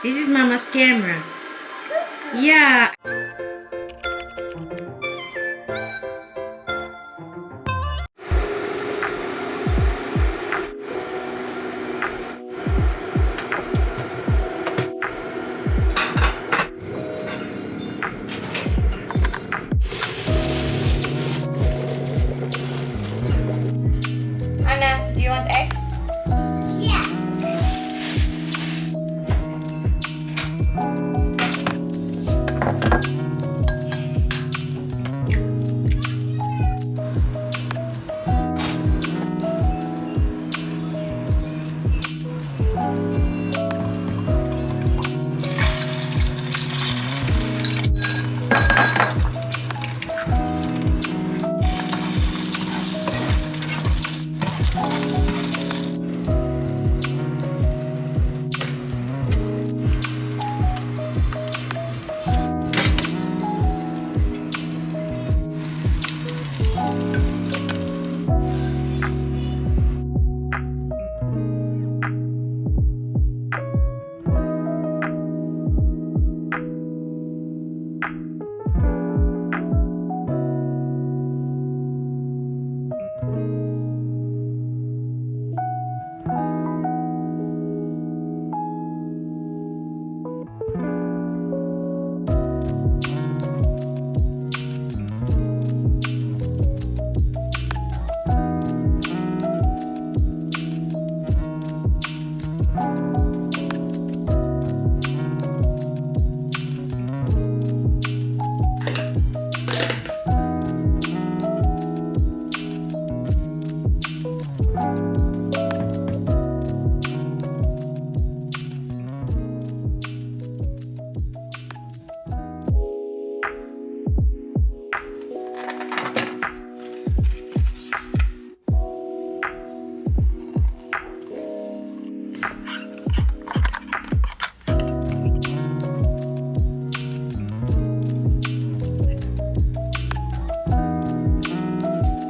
This is Mama's camera. Yeah. Anna, do you want eggs? Yeah.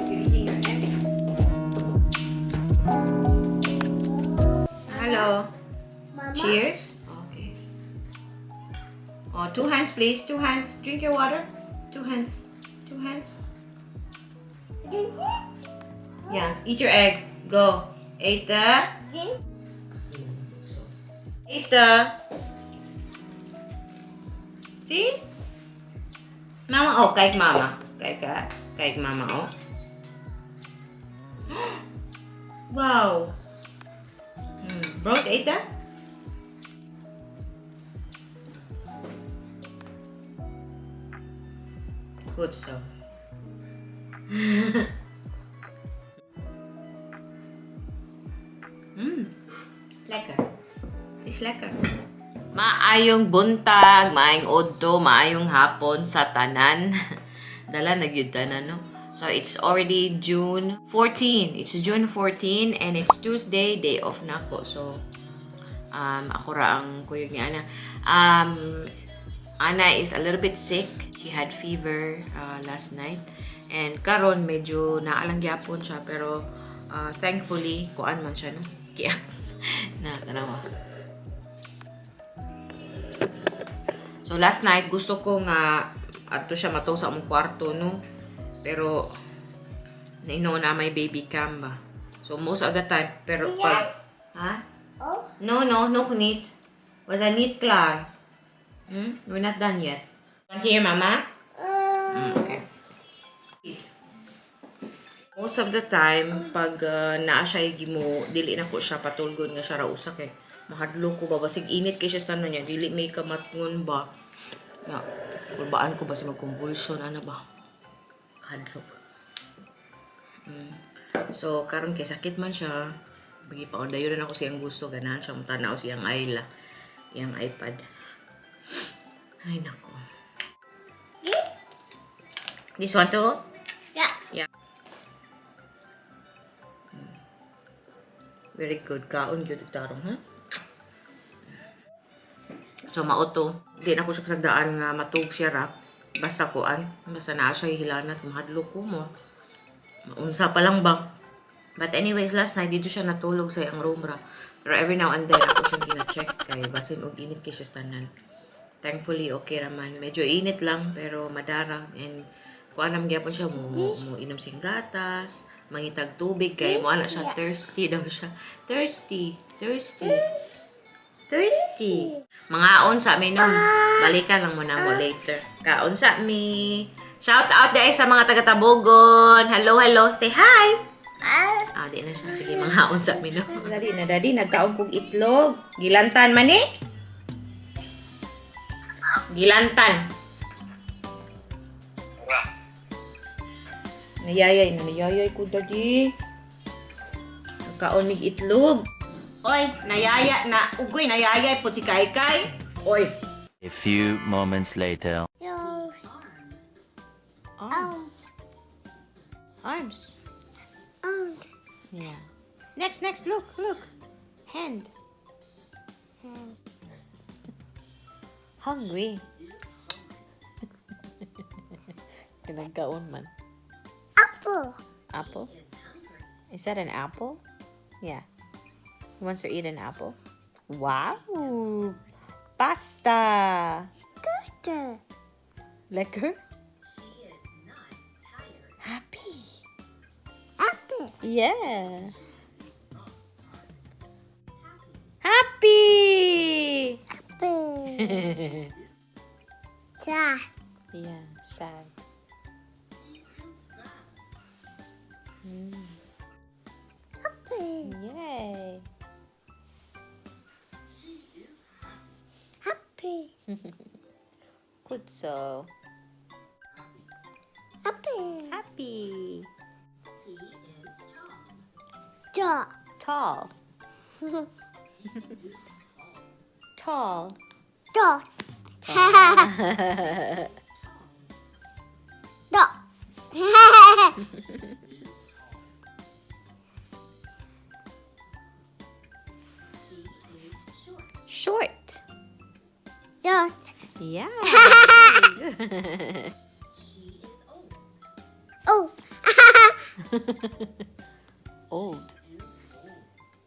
You're eating your eggs. Hello. Mama. Cheers. Okay. Oh, two hands, please. Two hands. Drink your water. Two hands. Two hands. This is Yeah. Eat your egg. Go. Ate. drink. Ate. See? Mama, oh, kijk mama. Kijk, hè. Kijk mama, oh. Wow. Brood eten? Goed zo. Lekker. Is lekker. Maayong buntag, maayong odto, maayong hapon sa tanan. Dala na gyud tanan, no? So it's already June 14. It's June 14 and it's Tuesday, day off na ako. So ako ra ang kuyog ni Ana. Ana is a little bit sick. She had fever last night. And karon medyo naalang gyapon siya pero thankfully kuan man siya, no. Kiyak na tanawa. So last night gusto ko nga adto siya matong sa among kwarto, no. Pero naino na may baby cam ba. So most of the time pero pag ha? Oh. No, nog niet. We zijn niet klaar. We're not done yet. Want here, mama? Okay. Most of the time, pag naa siya gimo, dili na ko siya patulgon nga siya ra usa kay mahadlok ko ba basig init kay siya sa tanan niya, dili may kamatngon ba. Na, kulbaan ko ba sa mag-convulsion ana ba? Kahadlok. So, karon kay sakit man siya, bagi pa dayon na ako siyang gusto, ganahan siya mutanaw siyang Ayla, iyang iPad. Ay nako. This one too? Yeah. Yeah. Very good. Kaon gyud tarong, ha? So mao to. Di na ko siya pasagdaan nga matug siya ra. Basta kuan, basta naa siya hilanat, mahadlok ko mo. Maunsa pa lang ba? But anyways, last night dito siya natulog sa iyang room ra. Pero every now and then ako siyang gina-check kay basin og init kay siya sa tanan. Thankfully okay raman. Medyo init lang pero madara and kuan naman gyapon siya mo inom sing gatas, mangitag tubig kay mo ana siya, thirsty daw siya. Thirsty, thirsty. Thirsty. Mangaon sa mi no. Balikan lang muna mo later. Kaon sa mi. Shout out guys sa mga taga-Tabogon. Hello, hello. Say hi. Ah, di na siya. Sige, mangaon sa mi no. Dali na, dali. Nagkaon kog itlog. Gilantan man eh. Gilantan. Nayayay na, nayayay ko, daddy. Nagkaon mig itlog. Oy, nayaya na. Ugoy, nayayay po si Kaikai. Oy. A few moments later. Yours. Arm. Arms. Arm. Yeah. Next, next, look, look. Hand. Hand. Hungry. Pinagkaon man. Apple. Apple? Is that an apple? Yeah. He wants to eat an apple. Wow! Pasta! Good. Lekker? Happy. Apple. Yeah. Happy! Apple. Cat. Yeah, sad. Apple. Yay! Happy. Good so. Happy. Happy. Dog. Tall. Tall. Dog. Dog. Short. Dog. Yeah. Oh. Old.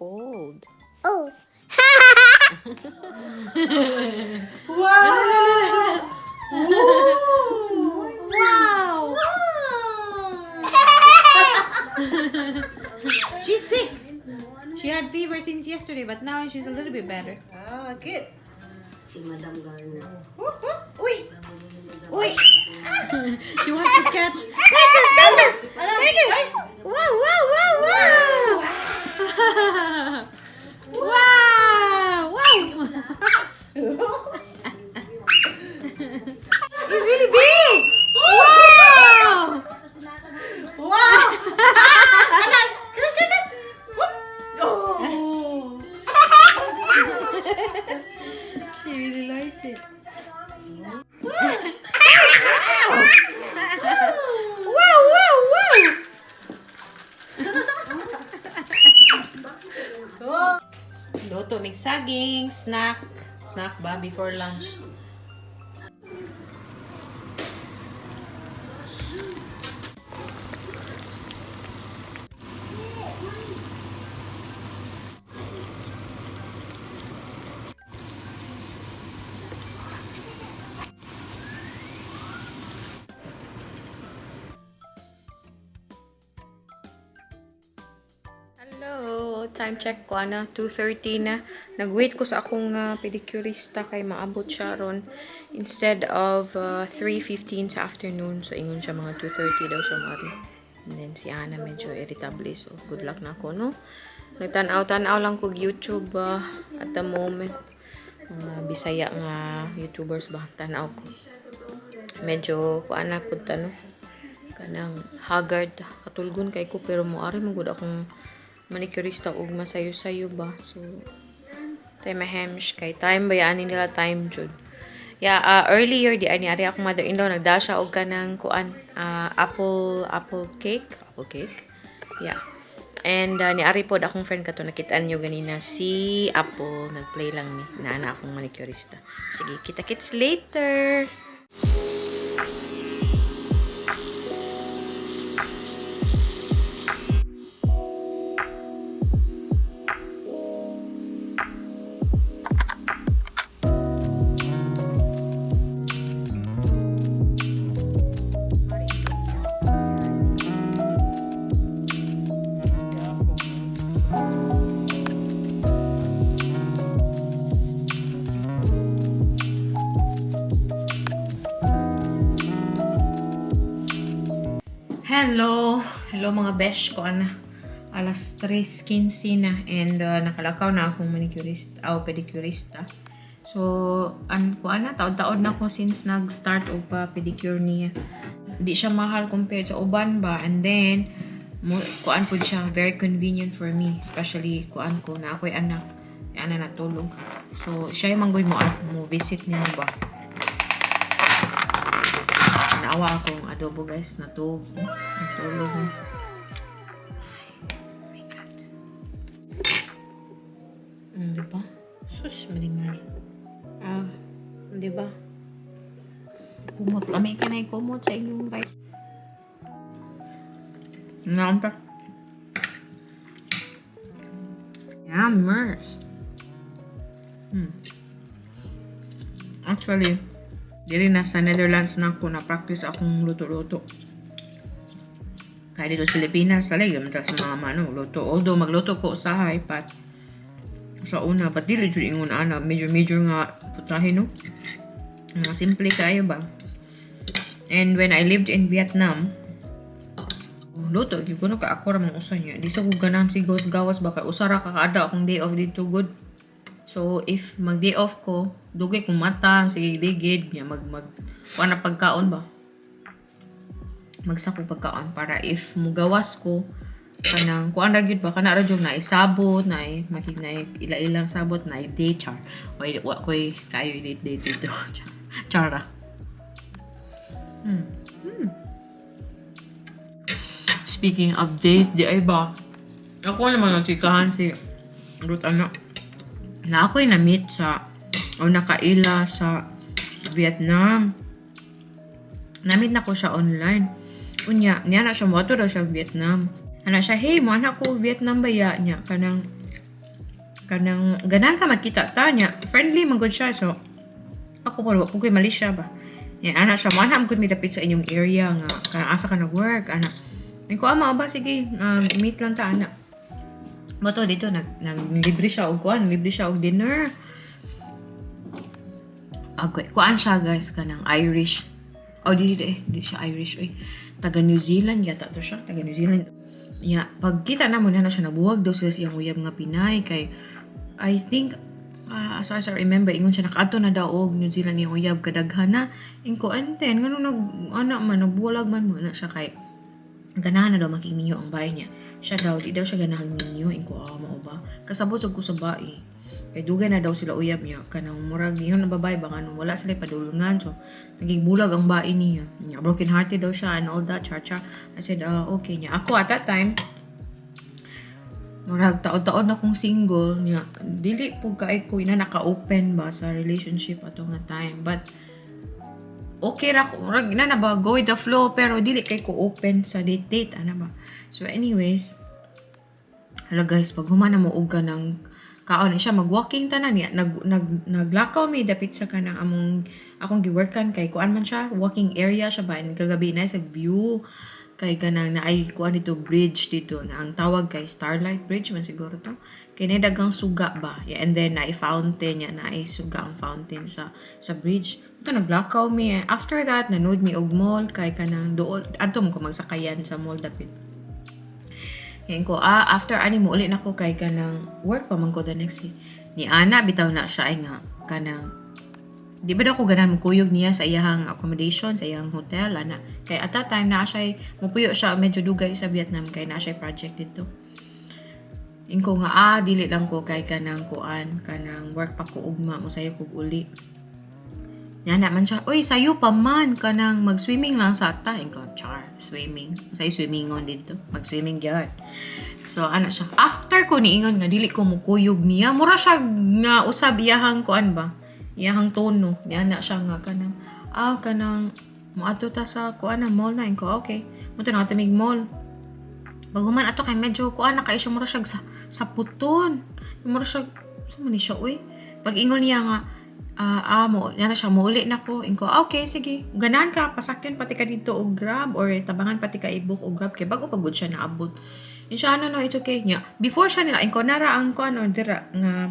Old. Oh. Wow! Wow! She's sick. She had fever since yesterday, but now she's a little bit better. Ah, good. Si Madam Garner. Uy! Uy! She wants to catch. Vegas, Vegas! Vegas! Wow, wow, wow, wow! Wow! Wow! He's really big! Wow! Wow! Anak! Oh! She really likes it. Wow, wow, wow! Luto mig saging, snack. Snack ba before lunch? Hello! Time check ko, ana, 2:30 na. Nag-wait ko sa akong pedicurista kay maabot siya ron. Instead of 3:15 sa afternoon. So, ingon siya mga 2:30 daw siya maari. And then, si Ana medyo irritable. So, good luck na ako, no? Nagtanaw-tanaw lang kog YouTube at the moment. Mga Bisaya nga YouTubers ba? Tanaw ko. Medyo, kuan na punta, no? Kanang haggard, katulgon kay ko pero moari man gud akong manicurista og masayo-sayo ba. So tay mahemsh kay time ba ani nila time jud. Yeah, earlier di ani ari akong mother-in-law nagda siya og kanang kuan, apple cake, apple cake. Yeah. And niari pod akong friend kato nakitaan niyo ganina si Apple, nagplay lang ni naana akong manicurista. Sige, kita kits later. Hello! Hello, mga besh ko, ana. Alas 3:15 na and nakalakaw na akong manicurist o pedicurista. So, an ko ana, taod-taod na ko since nag-start og pa pedicure niya. Di siya mahal compared sa uban ba, and then mo, kuan pud siya, very convenient for me, especially kuan ko na ako'y anak ana natulog. So, siya yung manggoy mo at mo visit nimo ba. Naawa akong adobo, guys, natug natulog. Ay, my God. Di ba? Sus, marimar. Ah, di ba? Kumot. Lamay ka na yung kumot sa inyong rice. Ngaon pa. Yummers. Actually, diri na sa Netherlands na ako na-practice akong luto-luto. Kaya dito sa Pilipinas, salig naman ta sa mga mano, luto. Although magluto ko usahay, but sa una, but dili jud ingon ana, major major nga putahe, no? Mga simple kayo ba? And when I lived in Vietnam, oh, luto, gyud ko no, ka ako ra mang usa niya. Di sa ko ganahan si gawas gawas ba, kay usa ra ka kaada akong day off dito good. So if mag day off ko, dugay kong mata, sige ligid, niya mag mag kuan na pagkaon ba. Magsako pagkaon para if mugawas ko, kanang kuan ra gyud ba, kana ra jud na isabot na makig na ila-ilang sabot na date char. Oy, wa koy kayo date date dito. Chara. Speaking of date, di ay ba? Ako naman nagchikahan si Ruth ano. Na ako'y na-meet sa o nakaila sa Vietnam. Na-meet na ko siya online. Unya, niya na siya, moadto daw siya Vietnam. Ana siya, "Hey, mo anak ko Vietnam ba ya?" Niya, kanang, ganahan ka magkita ta niya. Friendly man gud siya. So, ako po, wa po ko'y Malaysia ba. Yan, ana siya, mo ana gud mi dapit sa inyong area nga, kanang asa ka nag-work, ana. Ay ko, ama ba, sige, meet lang ta, ana. Mo to dito, nag, nag libre siya og kuan, libre siya og dinner. Okay, kuan siya, guys, kanang Irish. Oh, di di, di siya Irish oy. Taga New Zealand yata to siya, taga New Zealand. Ya, pagkita na mo na siya, nabuwag daw sila sa iyang uyab nga Pinay kay I think as far as I remember, ingon siya nakaadto na daw og New Zealand iyang uyab kadaghan na. Ingko, and then ngano nag ana man nagbulag man mo na siya kay ganahan na daw makigminyo ang bae niya. Siya daw, di daw siya ganahan minyo. Ingko, ah, mao ba? Kasabot sa ko sa bae. Kay dugay na daw sila uyab niya. Kanang murag, yun ang babae ba, nga wala sila padulungan. So, naging bulag ang bae niya. Niya, broken hearted daw siya and all that, char char. I said, "Ah, okay," niya. Ako at that time, murag taod-taod na kong single niya. Dili po kay ko ina naka-open ba sa relationship ato nga time. But, okay ra ko, murag ina na ba, go with the flow, pero dili kay ko open sa date date, ana ba. So anyways, hala guys, pag humana mo og ng kaon siya, mag-walking tanan niya, nag nag naglakaw mi dapit sa kanang among akong giworkan kay kuan man siya, walking area siya ba, and kagabi na sa view kay kanang naay kuan dito, bridge dito na ang tawag kay Starlight Bridge man siguro to, kay naay daghang suga ba. Yeah, and then naay fountain niya, naay suga ang fountain sa bridge ito. Naglakaw mi. After that, nanood mi og mall kay kanang duol adto mo ko magsakayan sa mall dapit. Ngayon ko, ah, after ani mo, uli na ko kay kanang work pa man ko the next day. Ni ana, bitaw na siya ay nga, kanang, di ba daw ko ganahan mukuyog niya sa iyahang accommodation, sa iyahang hotel, ana. Kay at that time, na siya, mupuyo siya medyo dugay sa Vietnam, kay na siya project dito. Inko nga, ah, dili lang ko kay kanang kuan, kanang work pa ko ugma, mo sayo kog uli. Yana man siya, "Uy, sayo pa man, kanang mag-swimming lang sa ta." Inko, char, swimming. Say swimming on dito. Mag-swimming gyud. So, ano siya, after ko niingon nga, dili ko mukuyog niya, mura siya nga usab iyahang kuan ba? Iyahang tono. Niya na siya nga kanang, ah, kanang, moadto ta sa kuan na mall na. Inko, okay. Mo to na mig mall. Pag human ato kay medyo kuan na kay siya, mura siya sa puton. Mura siya, sa man ni siya, uy. Pag ingon niya nga, ah, mo, yan na siya, muuli na ko. Inko, ah, okay, sige. Ganahan ka, pasakyon pati ka dito og Grab or tabangan pati ka i-book og Grab kay bago pa gud siya naabot. Yun siya, ano, no, it's okay. Nya, before siya nila, inko, nara ang ko, ano, dira, nga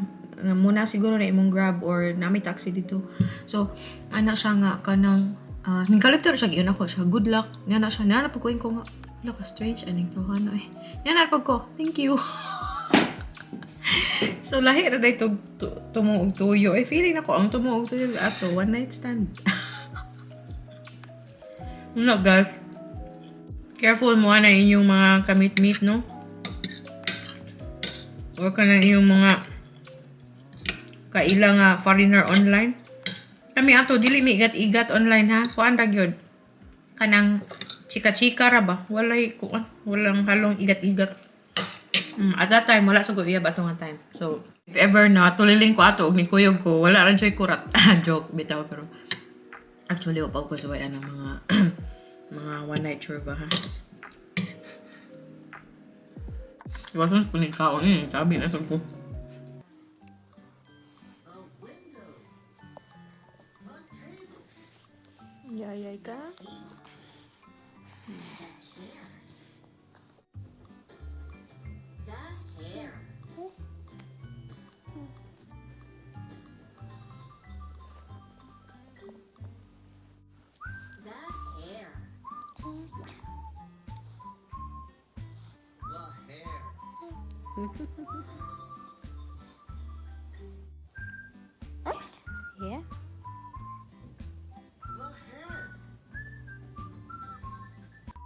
muna siguro na imong Grab or nami taxi dito. So, ana siya nga, kanang, uh, nagkalipto siya, yun ako siya, "Good luck." Niya na siya, niya na pagkuhin ko nga, Look, strange aning tawhana eh. Yan na ko. Thank you. So lahi ra day tumo og tuyo. Eh, feeling nako ang tumo og tuyo ato one night stand. No, guys. Careful mo na inyong mga kamit-meet, no? Or ka na inyong mga kaila nga foreigner online. Kami ato dili mi igat-igat online ha. Kuan ra gyud. Kanang chika-chika ra ba? Walay kuan, walang halong igat-igat. At that time wala sa ko iya ba nga time. So if ever na tuliling ko ato og nikuyog ko, wala ra siya kurat. Joke bitaw, pero actually wa pa ko suwayan ng mga one night tour ba ha. Iwasan sa puning kaon eh, sabi na sa ko. Yayay ka? Yeah.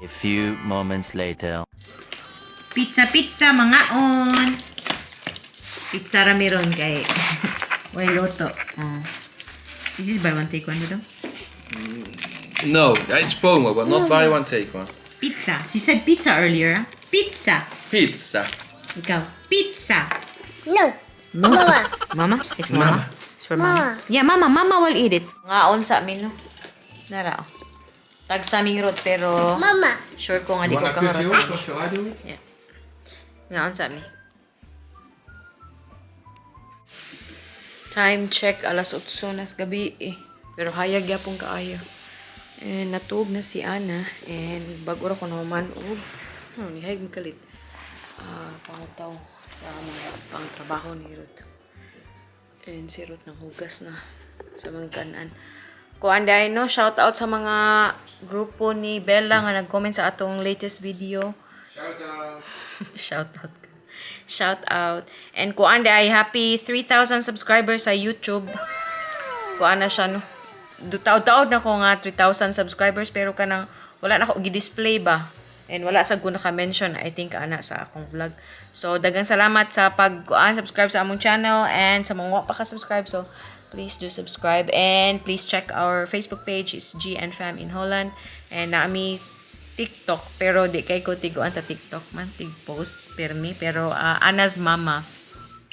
A few moments later. Pizza, pizza, mga on. Pizza ra meron kay way luto. Oh. This is buy one take one dito. No, it's promo, but not buy one take one. Pizza. She said pizza earlier, ah. Pizza. Pizza. Ikaw. Pizza. No. No. Mama. Mama? It's mama. It's for mama. Yeah, mama. Mama will eat it. Ngaon sa amin, no? Nara, oh. Tag sa aming rot, pero Mama. sure ko nga You di ko wanna cut kangarot. yours or shall I do it? Ngaon sa amin. Time check, alas 8 nas gabi eh. Pero hayag yapong kaayo. And natuog na si Ana and bago ra ko nahuman og ano ni hayag kalit. Ah, pangutaw sa mga pangtrabaho ni Ruth. And si Ruth nang hugas na sa mga kanan. Kuan dai no, shout out sa mga grupo ni Bella nga nag-comment sa atong latest video. Shout out. Shout out. Shout out. And kuan ay happy 3,000 subscribers sa YouTube. Kuan na siya no. Taod-taod na ko nga 3,000 subscribers pero kanang wala na ko gi-display ba. And wala sa ko naka-mention I think ana sa akong vlog. So daghang salamat sa pag kuan subscribe sa among channel and sa mga wa pa ka subscribe, so please do subscribe and please check our Facebook page is G and Fam in Holland and naami TikTok pero di kay ko tiguan sa TikTok man tig post permi pero Ana's mama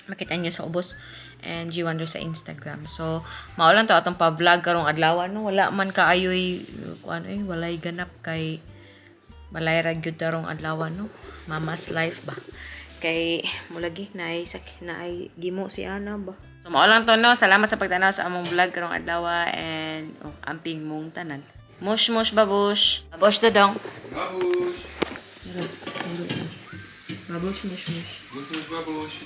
makita niyo sa ubos and G Wonder sa Instagram. So mao lang to atong pa-vlog karong adlaw no, wala man kaayoy kuan eh, walay ganap kay balay ra gyud tarong adlaw no, mama's life ba kay mulagi naay sak naay gimo si Ana ba. So mao lang to no, salamat sa pagtanaw sa among vlog karong adlaw and oh, amping mong tanan. Mush mush babush. Babush dodong. Babush. Babush mush mush. Mush mush babush.